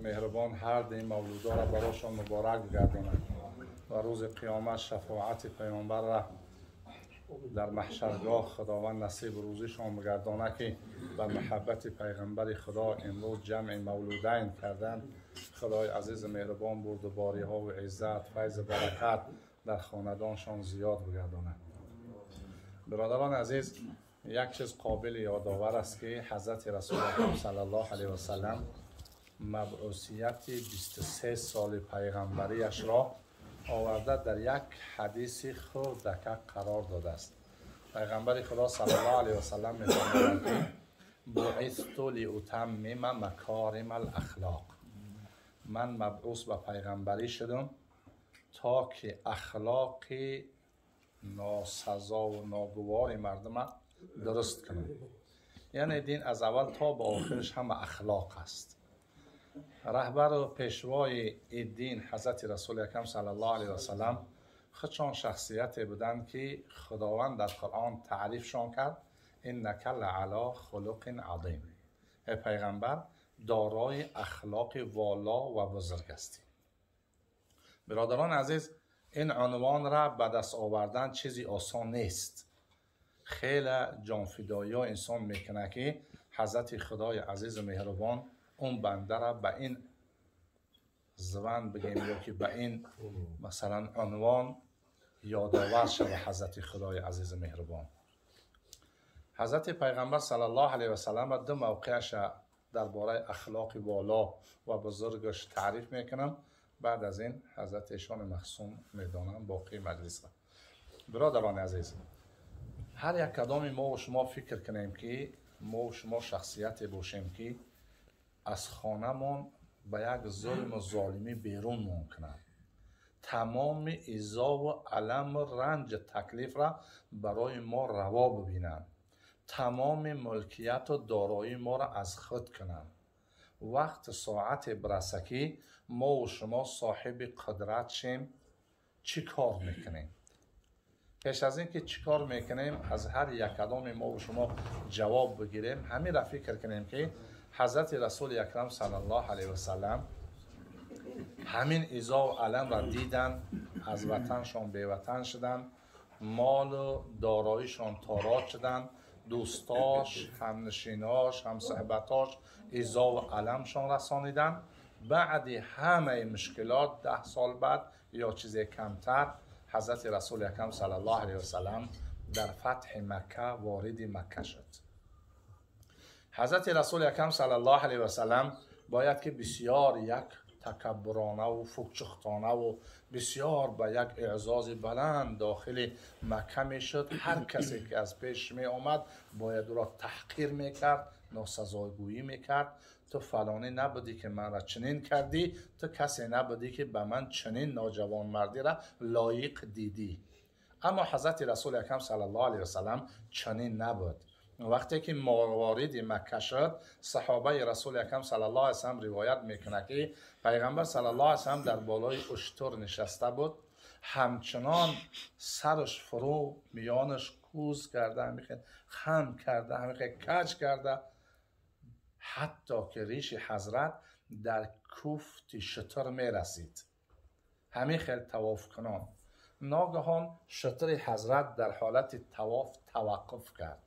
Меҳрубон ҳар ду мавлудоро барошон муборак бигардонад ва рӯзи қиёмат шафоати паёмбарра дар маҳшаргоҳ Худованд насиб рӯзишон бигардонад, ки ба муҳаббати пайғамбари Худо имрӯз ҷамъи мавлудайн карданд. Худои азизу меҳрубон бурдубориҳо ва иззат, файзу баракат дар хонадоншон зиёд бигардонад. Бародарони азиз, як чиз қобили ёдовар аст, ки ҳазрати Расули акрам саллаллоҳу алайҳи васаллам мабъусияти 23 соли пайғамбарияшро оварда дар як ҳадиси хурдака қарор додааст. Пайғамбари Худо саллаллоҳу алайҳи васаллам мефармоянд, ки буъисту лиутаммима макорима алахлоқ, ман мабъус ба пайғамбарӣ шудам то ки ахлоқи носазову ногувори мардума дуруст кунам. Яъне дин аз аввал то ба охираш ҳама ахлоқ аст. Раҳбару пешвои дин ҳазрати Расули акрам саллаллоҳу алайҳи васаллам худшон шахсияте буданд, ки Худованд дар Қуръон таърифшон кард: иннака лаъало хулуқин азим. Эй пайғамбар, дорои ахлоқи воло ва бузург ҳастӣ. Бародарони азиз, ин унвонра ба даст овардан чизи осон нест. Хеле ҷонфидоиҳо инсон мекунад, ки ҳазрати Худои азизу меҳрубон он бандара ба ин зван бигем ё ки ба ин масалан унвон ёдовар шава ҳазрати Худои азизу меҳрубон. Ҳазрати пайғамбар саллаллоҳу алайҳи васаллам ду мавқеаша дар бораи ахлоқи воло ва бузургаш таъриф мекунам. Баъд аз ин ҳазрати эшони махсум медонам боқии маҷлисро. Бародарони азиз, ҳар як кадоми мо шумо фикр кунем, ки мо шумо шахсияте бошем, ки аз хонамон ба як зулму золимӣ берун мон кунад, тамоми изову аламу ранҷу таклифра барои мо раво бибинанд, тамоми мулкияту дороии моро аз худ кунанд. Вақти соате бираса, ки мову шумо соҳиби қудрат шем, чӣ кор мекунем? Пеш аз ин ки чӣ кор мекунем, аз ҳар як кадоми мову шумо ҷавоб бигирем, ҳаминра фикр кунем, ки ҳазрати Расули акрам саллаллоҳу алайҳи васаллам ҳамин изову аламра диданд, аз ватаншон беватан шуданд, молу дороишон тород шуданд, дӯстош, ҳамнишинош, ҳамсуҳбатош изову аламшон расониданд. Баъди ҳамаи мушкилот, 10 сол баъд ё чизе камтар, ҳазрати Расули акрам саллаллоҳу алайҳи васаллам дар фатҳи Макка вориди Макка шуд. Ҳазрати Расули акрам саллаллоҳу алайҳи васаллам бояд ки бисёр як такаббуронаву фукчухтонаву бисёр ба як эъзози баланд дохили Макка мешуд. Ҳар касе ки аз пеш меомад, бояд ӯро таҳқир мекард, носазогӯӣ мекард. Ту фалонӣ набудӣ, ки манра чунин кардӣ, ту касе набудӣ, ки ба ман чунин ноҷавонмардира лоиқ дидӣ. Аммо ҳазрати Расули акрам саллаллоҳу алайҳи васаллам чунин набуд. Вақте ки вориди Макка шуд, саҳобаи Расули акрам саллаллоҳу алайҳи васаллам ривоят мекунад, ки пайғамбар саллаллоҳу алайҳи васаллам дар болои уштур нишаста буд, ҳамчунон сараш фурӯ, миёнаш кӯз карда, ҳамихел хам карда, ҳамихел каҷ карда, ҳатто ки риши ҳазрат дар куфти шутур мерасид, ҳамин хел тавофкунон. Ногаҳон шутури ҳазрат дар ҳолати тавоф таваққуф кард.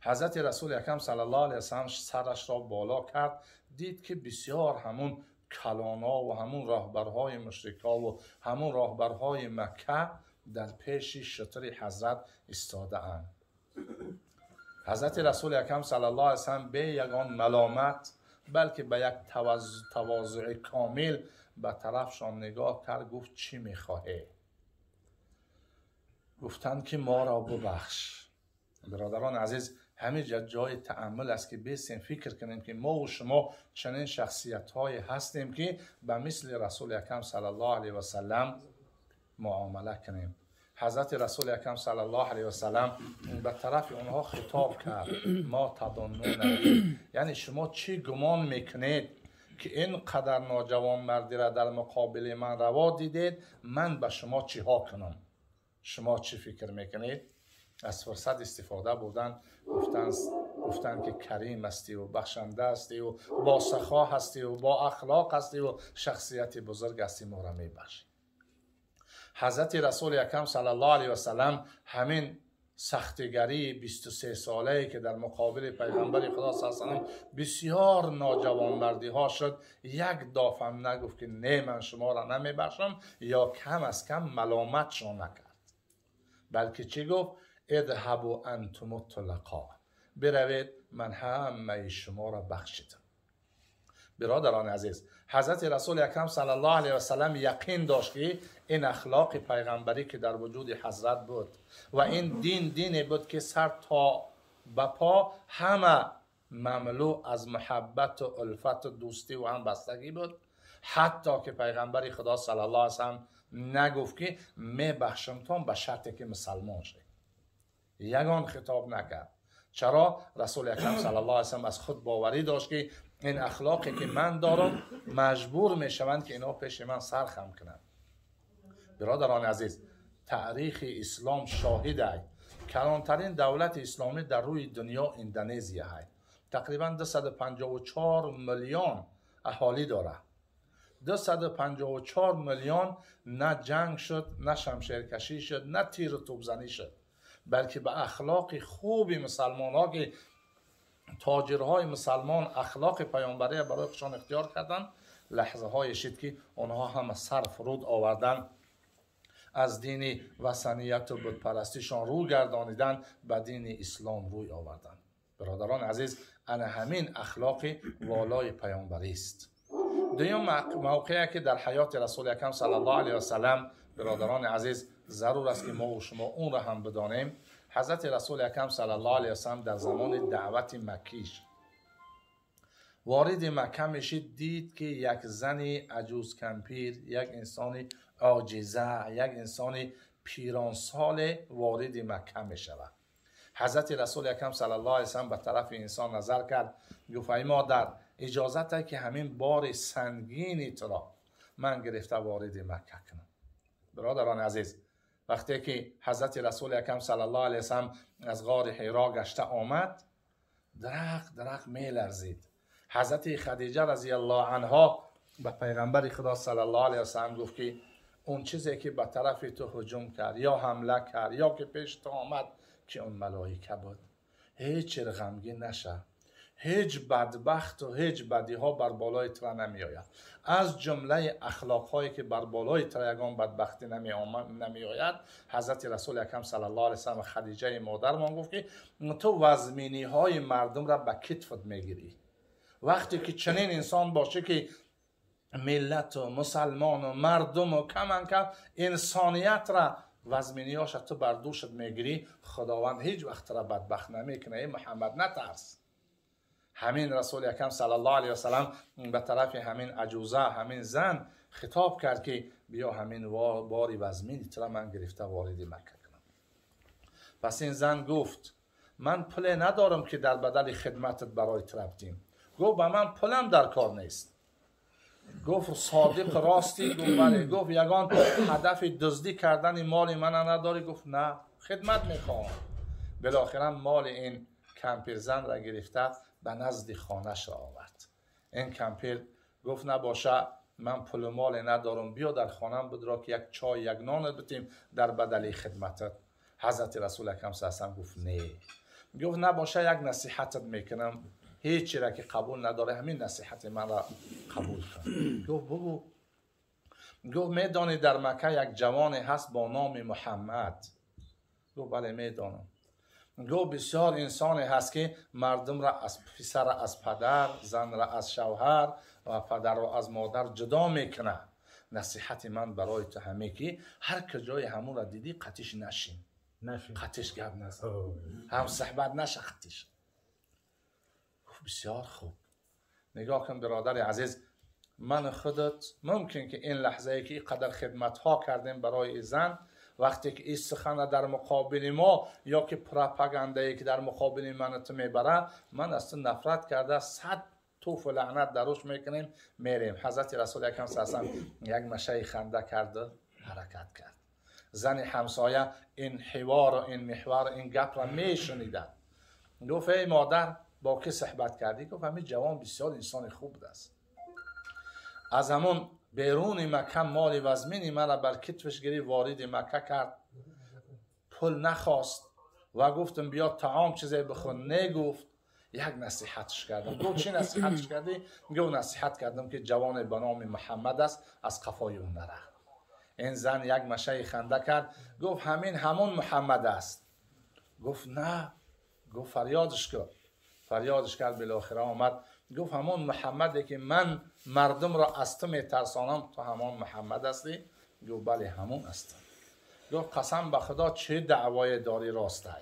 Ҳазрати Расули акрам саллаллоҳу алайҳи васаллам сарашро боло кард, дид, ки бисёр ҳамун калоно ва ҳамун роҳбарҳои мушрикову ҳамун роҳбарҳои Макка дар пеши шутури ҳазрат истодаанд. Ҳазрати Расули акрам саллаллоҳу алайҳи васаллам бе ягон маломат, балки ба як тавозуи комил ба тарафшон нигоҳ кард, гуфт: «Чӣ мехоҳе?» Гуфтанд, ки моро бубахш. Бародарони азиз, ҳамин ҷо ҷои тааммул аст, ки бесем фикр кунем, ки мову шумо чунин шахсиятҳое ҳастем, ки ба мисли Расули акрам саллаллоҳу алайҳи васаллам муомала кунем. Ҳазрати Расули акрам саллаллоҳу алайҳи васаллам ба тарафи онҳо хитоб кард: «Мо тазуннуна», яъне шумо чӣ гумон мекунед, ки ин қадар ноҷавонмардира дар муқобили ман раво дидед? Ман ба шумо чиҳо кунам? Шумо чӣ фикр мекунед? Аз фурсат истифода бурдан, гуфтанд. گفتند که کریم هستی و بخشنده هستی و با سخا هستی و با اخلاق هستی و شخصیت بزرگ هستی، ما را میبخشی. حضرت رسول اکرم صلی الله علیه و سلم همین سختگری 23 ساله که در مقابل پیغمبر خدا صلی الله علیه و سلم بسیار ناجوانمردی ها شد، یک دافم نگفت که نه من شما را نمیبخشم یا کم از کم ملامتشان نکرد، بلکه چی گفت؟ اذهبوا انتم الطلقاء، بروید من همه شما را بخشیدم. برادران عزیز، حضرت رسول اکرم صلی الله علیه و سلم یقین داشت که این اخلاق پیغمبری که در وجود حضرت بود و این دین دینی بود که سر تا به پا همه مملو از محبت و الفت و دوستی و همبستگی بود، حتی که پیغمبر خدا صلی الله علیه و سلم نگفت که می بخشمتان به شرطی که مسلمان شید، یگان خطاب نکرد. چرا؟ رسول اکرم صلی الله علیه و سلم از خود باوری داشت که این اخلاقی که من دارم مجبور میشوند که اینا پیش من سر خم کنند. برادران عزیز، تاریخ اسلام شاهد است. کلانترین دولت اسلامی در روی دنیا اندونزیا است. تقریبا 254 میلیون اهالی داره. 254 میلیون نه جنگ شد، نه شمشیرکشی شد، نه تیر و توپزنی شد، بلکه به اخلاق خوب مسلمان ها که تاجرهای مسلمان اخلاق پیامبری برای خودشان اختیار کردن، لحظه های شد که آنها هم سر فرود آوردن، از دین وثنیت و بتپرستیشان رو گردانیدن، به دین اسلام روی آوردن. برادران عزیز، انا همین اخلاق والای پیامبری است. دوم موقعی که در حیات رسول اکرم صلی الله علیه و سلم، برادران عزیز، ضرور است که ما و شما اون را هم بدانیم. حضرت رسول اکرم صلی الله علیه و سلم در زمان دعوت مکیش وارد مکه میشید، دید که یک زن عجوز کمپیر، یک انسان عاجزه، یک انسان پیرانسال وارد مکه میشود. حضرت رسول اکرم صلی الله علیه و سلم به طرف انسان نظر کرد، گفت ای مادر، اجازت که همین بار سنگینی تو را من گرفته وارد مکه کنم. برادران عزیز، وقتی که حضرت رسول اکرم صلی الله علیه و سلم از غار حرا گشته آمد، درخت درخت میلرزید. حضرت خدیجه رضی الله عنها به پیغمبر خدا صلی الله علیه و سلم گفت که اون چیزی که به طرف تو هجوم کرد یا حمله کرد یا که پیش تو آمد که اون ملائکه بود، هیچ غمگین نشه، هیچ بدبخت و هیچ بدی ها بر بالای تو نمی آید. از جمله اخلاق هایی که بر بالای تو یگان بدبختی نمی آید، حضرت رسول اکرم صلی الله علیه و سلم خدیجه مادرمان گفت که تو وزمینی های مردم را به کتفت میگیری. وقتی که چنین انسان باشه که ملت و مسلمان و مردم و کم کم انسانیت را وزمینی هاش تو بر دوشت میگیری، خداوند هیچ وقت را بدبخت نمیکنه. ای محمد نترس. همین رسول اکرم صلی الله علیه و سلم به طرف همین عجوزه، همین زن خطاب کرد که بیا همین باری وزمینی تو را من گرفته وارد مکه کنم. پس این زن گفت من پول ندارم که در بدل خدمتت برای تو بدیم. گفت به من پولم در کار نیست. گفت صادق راستی؟ گفت بله. گفت یگان هدف دزدی کردن مال من نداری؟ گفت نه، خدمت میخوام. بالاخره مال این کمپیر زن را گرفته به نزد خانه‌اش را آورد. این کمپیر گفت نباشه من پول مال ندارم، بیا در خانم بدرا که یک چای یک نان بتیم در بدل خدمتت. حضرت رسول اکرم صلی الله علیه و سلم گفت نه. گفت نباشه یک نصیحتت میکنم، هیچی را که قبول نداره همین نصیحت من را قبول کن. گفت بگو. گفت میدانی در مکه یک جوانی هست با نام محمد؟ گفت بله میدانم. گفت بسیار انسانی هست که مردم را از پسر از پدر، زن را از شوهر و پدر را از مادر جدا میکنه. نصیحت من برای تو همه که هر کجای همون را دیدی قطیش نشین، قطیش گپ نزن، هم صحبت نشه قطیش. گفت بسیار خوب. نگاه کن برادر عزیز، من خودت ممکن که این لحظه ای که اینقدر خدمت ها کردیم برای زن، وقتی که این سخن در مقابل ما یا که پروپاگانده ای که در مقابل من تو میبره، من از تو نفرت کرده 100 توف و لعنت دروش میکنیم میریم. حضرت رسول اکرم صلی الله علیه و سلم یک مشه خنده کرد و حرکت کرد. زن همسایه این حوار و این محور این گپ را میشنیدن. گفت ای مادر، با کی صحبت کردی؟ گفت همین جوان بسیار انسان خوب است. از همون بیرون مکه مال وزمینی مرا بر کتفش گرفت وارد مکه کرد، پول نخواست و گفتم بیا طعام چیزی بخور، نگفت. یک نصیحتش کردم. گفت چی نصیحتش کردی؟ گفت نصیحت کردم که جوان به نام محمد است، از قفای اون نره. این زن یک مشه خنده کرد، گفت همین همون محمد است. گفت نه. گفت فریادش کرد. فریادش کرد، بالاخره آمد. گفت همون محمده که من مردم را از تو میترسانم، تو همون محمد هستی؟ گفت بله همون هستم. گفت قسم به خدا چه دعوای داری راسته.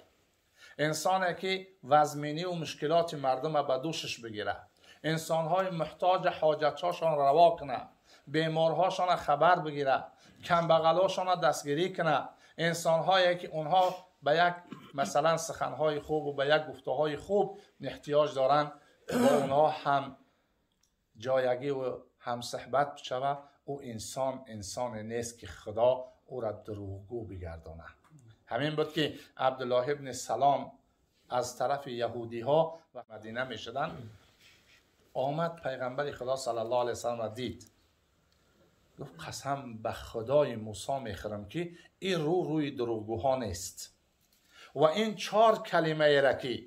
انسانی که وزمینی و مشکلات مردم را به دوشش بگیره، انسانهای محتاج حاجتهاشان روا کنه، بیمارهاشان خبر بگیره، کمبغلاشان دستگیری کنه، انسانهایی که اونها به یک مثلا سخنهای خوب و به یک گفتههای خوب احتیاج دارند، با اونها هم جایگی و هم صحبت شود، او انسان انسان نیست که خدا او را دروغگو بگردانه. همین بود که عبدالله ابن سلام از طرف یهودی ها و مدینه می شدن، آمد پیغمبر خدا صلی الله علیه وسلم را دید، گفت قسم به خدای موسی می خورم که این رو روی دروغگوها نیست و این 4 کلمه را که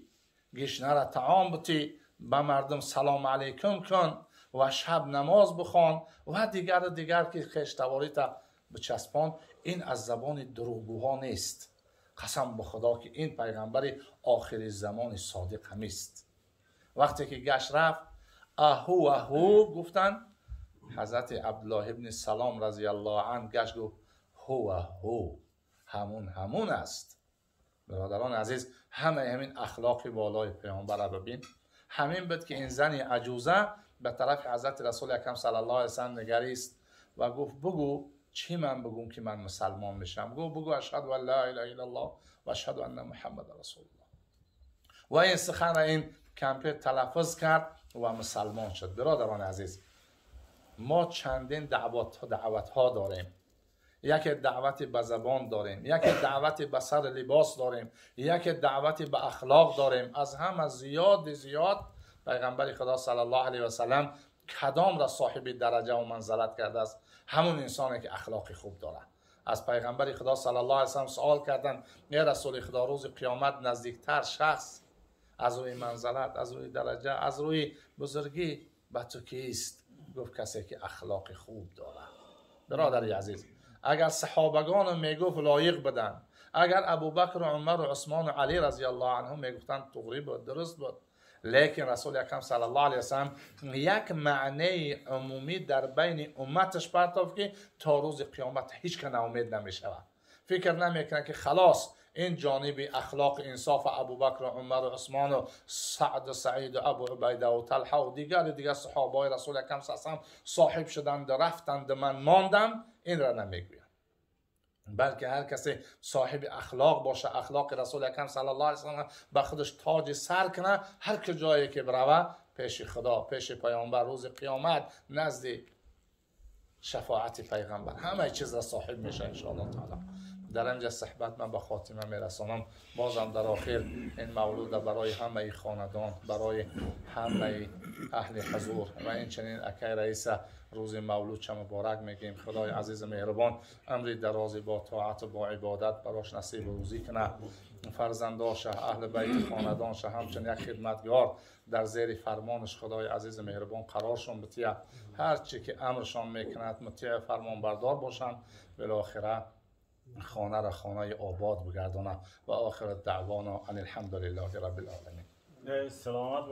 گشنه را طعام بتی، به مردم سلام علیکم کن و شب نماز بخوان و دیگر دیگر که خویشتواری تا بچسبان، این از زبان دروغگوها نیست. قسم به خدا که این پیغمبر آخر زمان صادق همیست. وقتی که گشت رفت، اهو اهو گفتن، حضرت عبدالله ابن سلام رضی الله عنه گشت گفت هو هو، همون همون است. برادران عزیز، همه همین اخلاق بالای پیامبر را ببین. همین بود که این زن عجوزه به طرف حضرت رسول اکرم صلی الله علیه وسلم نگریست و گفت بگو چی من بگم که من مسلمان میشم؟ گفت بگو اشهد ان لا اله الا الله و اشهد ان محمد رسول الله. و این سخن این کمپیر تلفظ کرد و مسلمان شد. برادران عزیز، ما چندین دعوت ها داریم. یک دعوت به زبان داریم، یک دعوت به سر لباس داریم، یک دعوت به اخلاق داریم. از همه زیاد زیاد پیغمبر خدا صلی الله علیه و سلم کدام را صاحب درجه و منزلت کرده است؟ همون انسانی که اخلاق خوب داره. از پیغمبر خدا صلی الله علیه و سلم سوال کردن ای رسول خدا، روز قیامت نزدیکتر شخص از روی منزلت، از روی درجه، از روی بزرگی به تو کیست؟ گفت کسی که اخلاق خوب داره. برادر عزیز، اگر صحابگان میگفت لایق بدن، اگر ابوبکر و عمر و عثمان و علی رضی الله عنهم میگفتن تغری بود، درست بود، لیکن رسول اکرم صلی الله علیه وسلم یک معنی عمومی در بین امتش پرتافت که تا روز قیامت هیچ که ناامید نمیشود. فکر نمیکنه که خلاص این جانب اخلاق انصاف ابوبکر و عمر و عثمان و سعد و سعید و ابو عبیده و طلحه و دیگر صحابه رسول اکرم صلی الله علیه وسلم صاحب شدند، رفتند، من ماندم، این را نمیگویم. بلکه هر کسی صاحب اخلاق باشه، اخلاق رسول اکرم صلی الله علیه و سلم به خودش تاج سر کنه، هر کجایی که بروه پیش خدا، پیش پیامبر، روز قیامت نزد شفاعت پیغمبر، همه چیز را صاحب میشه ان شاء الله تعالی. در اینجا صحبت من به خاتمه میرسانم. بازم در آخر این مولود برای همه خاندان، برای همه اهل حضور و این چنین اکی رئیس روز مولود چه مبارک میگیم. خدای عزیز مهربان امری درازی با طاعت و با عبادت براش نصیب روزی کنه، فرزنداش، اهل بیت خاندانش، همچنین یک خدمتگار در زیر فرمانش خدای عزیز مهربان قرارشون بتیه، هر چی که امرشان میکند مطیع فرمان بردار باشن، بالاخره خانه را خانه آباد بگردانه. و آخر دعوانا ان الحمد لله رب العالمین. سلامت.